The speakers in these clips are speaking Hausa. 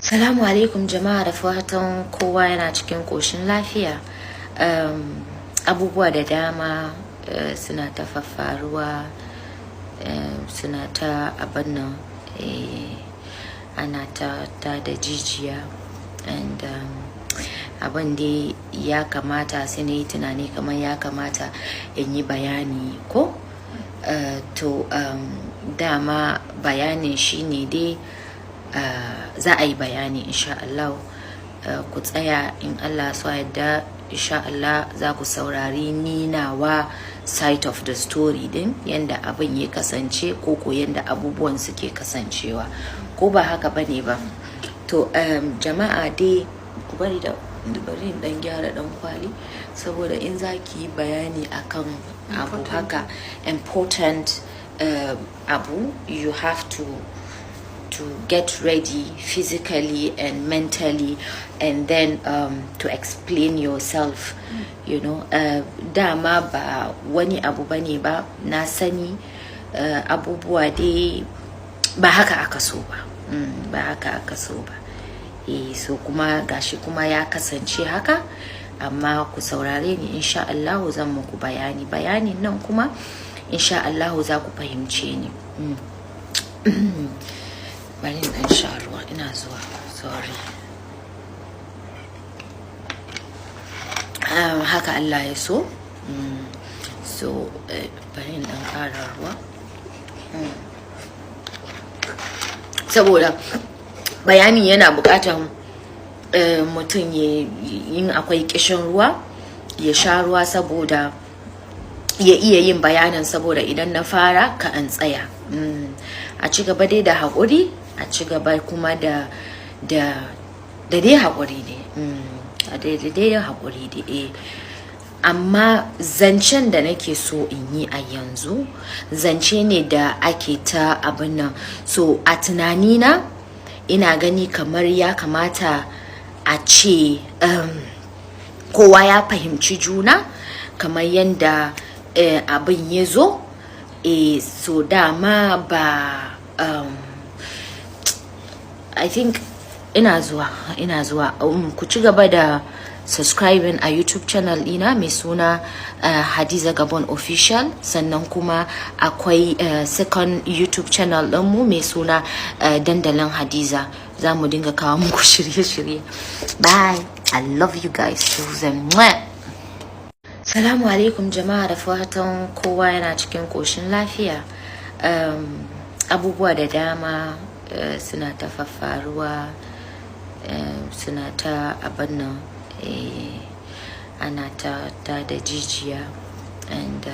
Salamu alaikum jama'a, da fatan kowa yana cikin ƙoshin lafiya. Abubuwa da dama suna ta faffaruwa, suna ta abin nan, ana ta da jijiya and abin dai ya kamata sai na yi tunani kamar ya kamata in yi bayani ko? To, dama bayanin shine dai za a yi bayani insha Allah. Ku tsaya, in Allah so yadda, insha Allah za ku saurari ni nawa side of the story din, yanda abin ya kasance ko yanda abubuwan suke kasancewa, ko ba haka bane ba? To, jama'a dai ku bari da bari in dan gyara dan kwali, saboda in za ki yi bayani akan abu haka important abu, you have to get ready physically and mentally and then to explain yourself. Dama ba wani abu bane ba, na sani abubuwa dai ba haka aka so ba, ba haka aka so ba. So kuma gashi kuma ya kasance haka, amma ku saurare ni, insha Allahu zan muku bayani. Bayanin nan kuma insha Allahu za ku fahimce ni. Bari in dan sha ruwa, ina zuwa, sorry. Haka Allah ya so. So bari in dan ƙara ruwa, saboda bayani yana buƙatan mutum yin akwai ƙishin ruwa ya sha ruwa, saboda ya iya yin bayanin, saboda idan na fara ka an tsaya. A ci gaba dai da haƙuri, a ci gaba kuma da dai haƙuri ne, a dai haƙuri dai. Amma zancen da nake so in yi a yanzu, zance ne da ake ta abin nan. So a tunanina ina gani kamar ya kamata a ce kowa ya fahimci juna kamar yadda abin ya zo. So dama ba I think ina zuwa, ina zuwa. Ku ci gaba da subscribing a YouTube channel ɗina mai suna Hadiza Gabon Official. Sannan kuma akwai second YouTube channel ɗinmu mai suna Dandalin Hadiza. Za mu dinga kawo muku shirye-shirye. Bye, I love you guys. Salamu alaikum jama'a, da fatan kowa yana cikin ƙoshin lafiya. Abubuwa da dama suna ta faffaruwa, suna ta abin nan, ana ta da jijiya and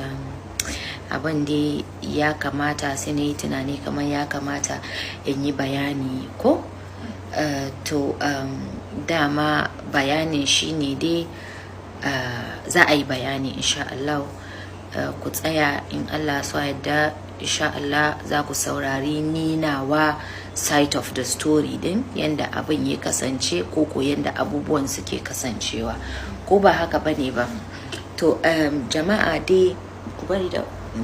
abin dai ya kamata sai na yi tunani kamar ya kamata in yi bayani ko? To, dama bayanin shine dai za a yi bayani insha Allah. Ku tsaya, in Allah so yadda, insha Allah za ku saurari ni nawa side of the story din, yanda abin ya kasance ko yanda abubuwan suke kasancewa, ko ba haka bane ba? To, jama'a dai ku bari da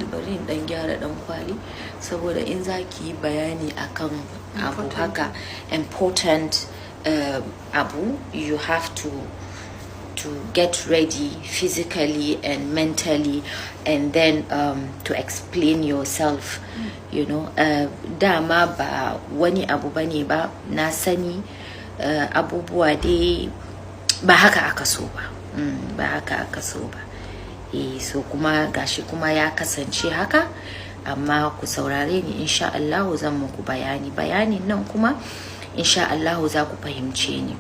bari in dan gyara dan kwali, saboda in za ki yi bayani akan abu haka important abu, you have to get ready physically and mentally and then to explain yourself. Dama ba wani abu bane ba, na sani abubuwa dai ba haka aka so ba, ba haka aka so ba. So kuma gashi kuma ya kasance haka, amma ku saurare ni, insha Allahu zan muku bayani. Bayanin nan kuma insha Allahu za ku fahimce ni.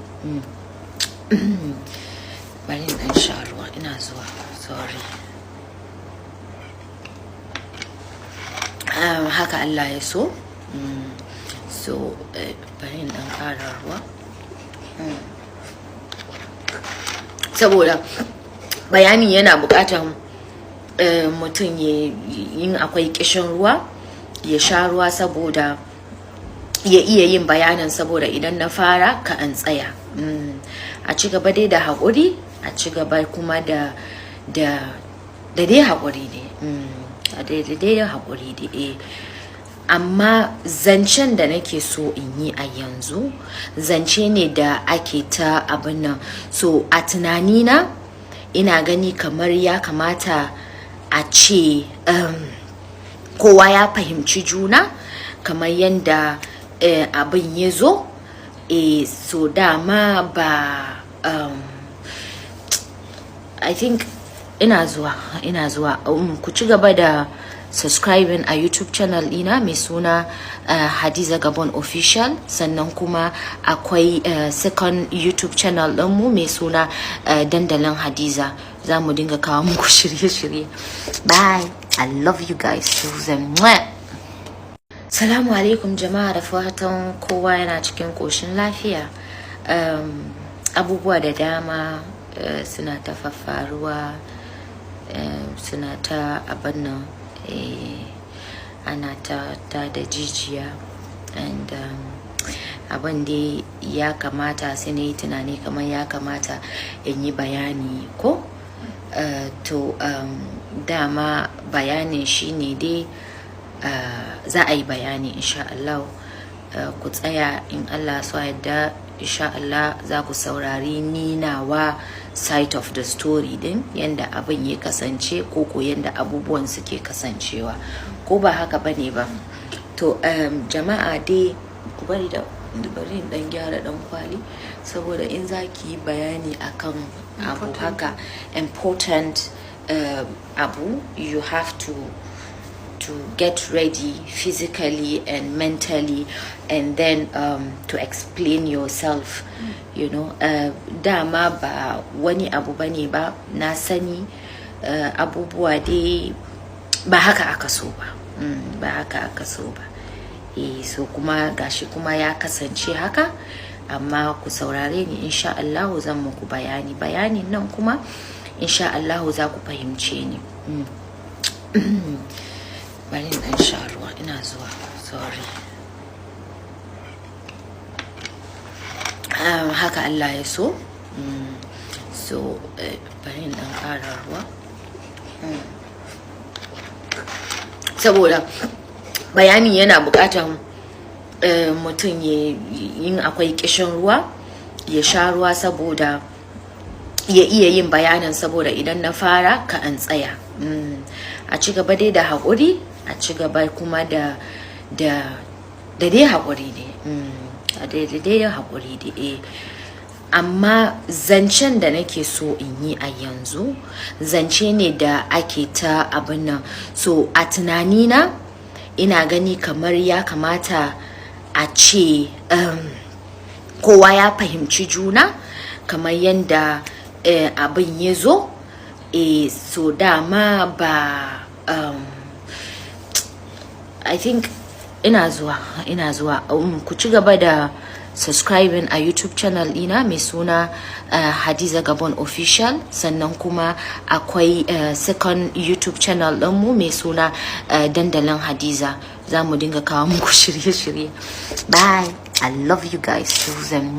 Bari in dan sha ruwa, ina zuwa, sorry. Haka Allah ya so. So bari in dan ƙara ruwa, saboda bayani yana buƙatan mutum yin akwai ƙishin ruwa ya sha ruwa, saboda ya iya yin bayanin, saboda idan na fara ka an tsaya. A ci gaba dai da haƙuri, a ci gaba kuma da dai haƙuri dai, a dai haƙuri dai. Amma zancen da nake so in yi a yanzu, zance ne da ake ta abin nan. So a tunanina, ina gani kamar ya kamata a ce kowa ya fahimci juna kamar yadda abin ya zo. So dama ba I think ina zuwa, ina zuwa. Ku ci gaba da subscribing a YouTube channel ɗina mai suna Hadiza Gabon Official. Sannan kuma akwai second YouTube channel ɗinmu mai suna Dandalin Hadiza. Za mu dinga kawo muku shirye-shirye. Bye, I love you guys. Susan. Salamu alaikum jama'a, da fatan kowa yana cikin ƙoshin lafiya. Abubuwa da dama suna ta faffaruwa, suna ta abin nan, ana ta da jijiya and abin dai ya kamata, sai na yi tunani kamar ya kamata in yi bayani ko. To dama bayanin shine dai za a yi bayani insha Allah. Ku tsaya, in Allah so yadda, insha Allah za ku saurari ni nawa side of the story din, yanda abin ya kasance ko yanda abubuwan suke kasancewa, ko ba haka bane ba? To jama'a dai, ku bari da bari in dan gyara dan kwali, saboda in za ki yi bayani akan abu haka important abu, you have to get ready physically and mentally and then to explain yourself. Dama ba wani abu bane ba, na sani abubuwa dai ba haka aka so ba, ba haka aka so ba. So kuma gashi kuma ya kasance haka. Amma ku saurare ni, insha Allahu zan muku bayani. Bayanin nan kuma insha Allahu za ku fahimce ni. Bari in dan sha ruwa, ina zuwa, sorry. Haka Allah ya so. So bari in dan ƙara ruwa, saboda bayani yana buƙatan mutum yin akwai ƙishin ruwa ya sha ruwa, saboda ya iya yin bayanin, saboda idan na fara ka an tsaya. A ci gaba dai da haƙuri, a ci gaba kuma da dai haƙuri ne, a dai dai haƙuri dai. Amma zancen da nake so in yi a yanzu, zance ne da ake ta abin nan. So a tunanina, ina gani kamar ya kamata a ce kowa ya fahimci juna kamar yadda abin ya zo. So dama ba I think ina zuwa, ina zuwa. Ku ci gaba da subscribing a YouTube channel ɗina mai suna Hadiza Gabon Official. Sannan kuma akwai second YouTube channel ɗinmu mai suna Dandalin Hadiza. Za mu dinga kawo muku shirye-shirye. Bye, I love you guys. Susan.